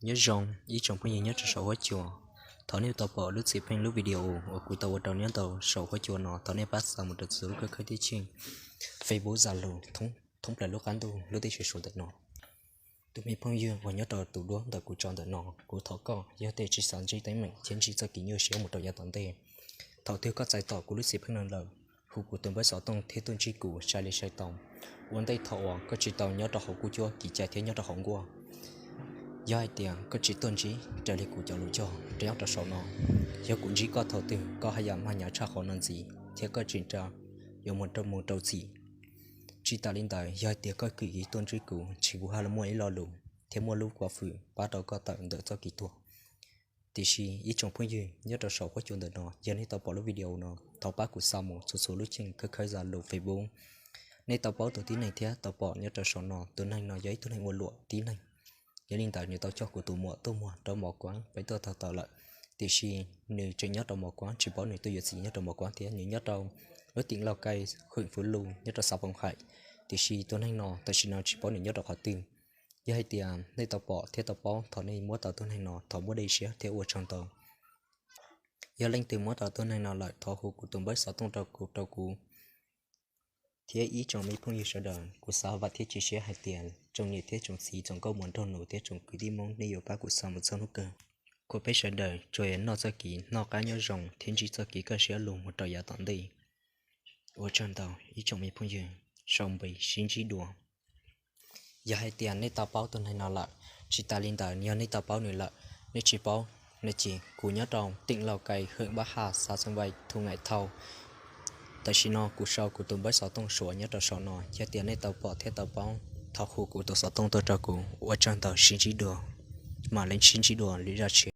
Nyob zoo ib tsoom phooj ywg nyob rau saum huab cua. Thov nej tau pom lub txim pheej lub video uas kuv tau ua rau nyob rau saum huab cua no, thov nej pab xa mus rau txhua lub khawb khawb tib cheej, Facebook, Zalo, thoob plaws lub qab ntuj lub teb chaws Suav ntawm no. Tus me phooj ywg uas nyob rau tus duab ntawm kuv tso ntawm no, kuv thov koj yog tej tsis xav ntsib teeb meem thiab ntsib txoj kev nyuaj siab mus rau yav tom ntej, thaum twg koj txais tau kuv lub txim pheej no lawm, hu kuv tus npawb xov tooj thiab tuaj ntsib kuv sai li sai tau. Ua ntej thaum uas koj tsis tau nyob rau hauv kuj cuab kev cai thiab nyob rau hauv nkuaj, yog hais tias koj tsis tuaj ntsib raws li kuv cov lus cog rau nyob rau saum no, yog kuv ntsib koj thaum twg koj haj yam mag hnyav tshaj qhov no ntxiv thiab koj tsis nra yuav mus rau mus rau txim. Tsis tas li ntawd, yog hais tias koj kwv yees tuaj ntsib kuv, tsis kuv haj muaj ib lo lus thiab muaj lub kua fwm pab rau koj tawm ntawm txoj kev tuag. Tiam sis ib tsoom phooj ywg nyob rau saum huab cua ntawm no, yog nej tau pom lub video no, thov pab kuv xa mus txhua txhua lub cheej khawb khawb, Zalo, Facebook. Nej tau paub tus tib neeg thiab tau pom nyob rau saum no, tus neeg no yog ib tug neeg ua luam tib neeg. Yog li ntawd nws tau coj kuv tus muam tuaj muag rau Mos Kuab peb tuaj tau tau lawm. Tiam sis nws tseem nyob rau Mos Kuab, tsis paub nws tuaj yuav txiv nyob rau Mos Kuab thiab, nws nyob rau lub teem Lauj Kaij, huyện Phú Lương, nyob rau xã Phong Hải. Tiam sis tus neeg no tam sim no tsis paub nws nyob rau qhov twg. Yog hais tias nej tau pom thiab tau paub, thov nej muab tau tus neeg no thov muab dej siab thiab ua tsaug ntau. Yog leej twg muab tau tus neeg no lawm, thov hu kuv tus npawb xov tooj rau kuv, rau kuv. Thiab ib tsoom me phooj ywg sawv daws, kuv xav vam thiab cia siab hais tias tsoom niam thiab tsoom txiv, tsoom nkauj muam nraug nus thiab tsoom kwv tij Hmoob, nej yuav pab kuv xa mus txog hnub kawg, kom peb sawv daws tsuas yog noj txoj kev noj qab nyob zoo thiab ntsib txoj kev kaj siab lug mus rau yav tom ntej. Ua tsaug ntau ib tsoom me phooj ywg, sau npe sib ntsib dua. Yog hais tias nej tau paub tus neeg no lawm, tsis tas li ntawd yog nej tau paub nws lawm, nej tsis paub, nej ces kuv nyob rau teem Lauj Kaij, huyện Bắc Hà, xã Xuân Mai, huyện Ngãi Thaud. Tam sim no kuv sau kuv tus npawb xov tooj Suav nyob rau saum no, yog tias nej tau pom thiab tau paub, thov hu kuv tus xov tooj tuaj rau kuv. Ua tsaug ntau, sib ntsib dua, mam li sib ntsib dua lwm zaj tshiab.